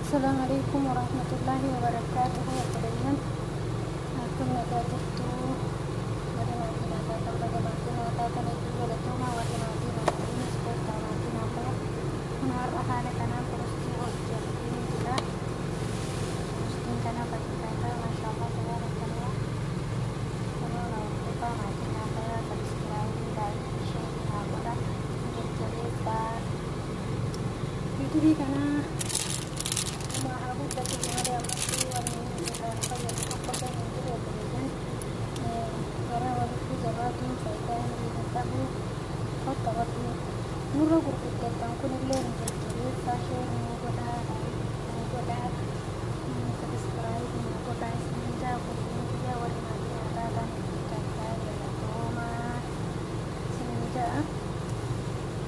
Assalamu alaikum warahmatullahi wabarakatuhu. Obboleeyyan, akkam nagaa jirtu? Warri maatii naa taatan, baga maatii naa taatan, hedduu galatoomaa. Warri maatii naa ta'inis, koottaa maatii naa ta'a. Kun har'a haala kanaan burustii hojjetee jira. Burustiin kana fakkaata, maashaallah, tabaarakallah. Kunoo na hordofaa, maatii naa ta'a, subscribe, like, share naa godha, jajjabeessaa. Yuutuubii kanaa Uma haa guddatu malee ammatti wanni irraa nu fayyadu tokko illee hin jiru, obboleeyyan. Garaa walitti jabaatuun faayidaa inni hin qabu. Kotta, warri nurra gurguddattan kunillee nu jajjabeessaa, share nu godhaa, like nu godhaa.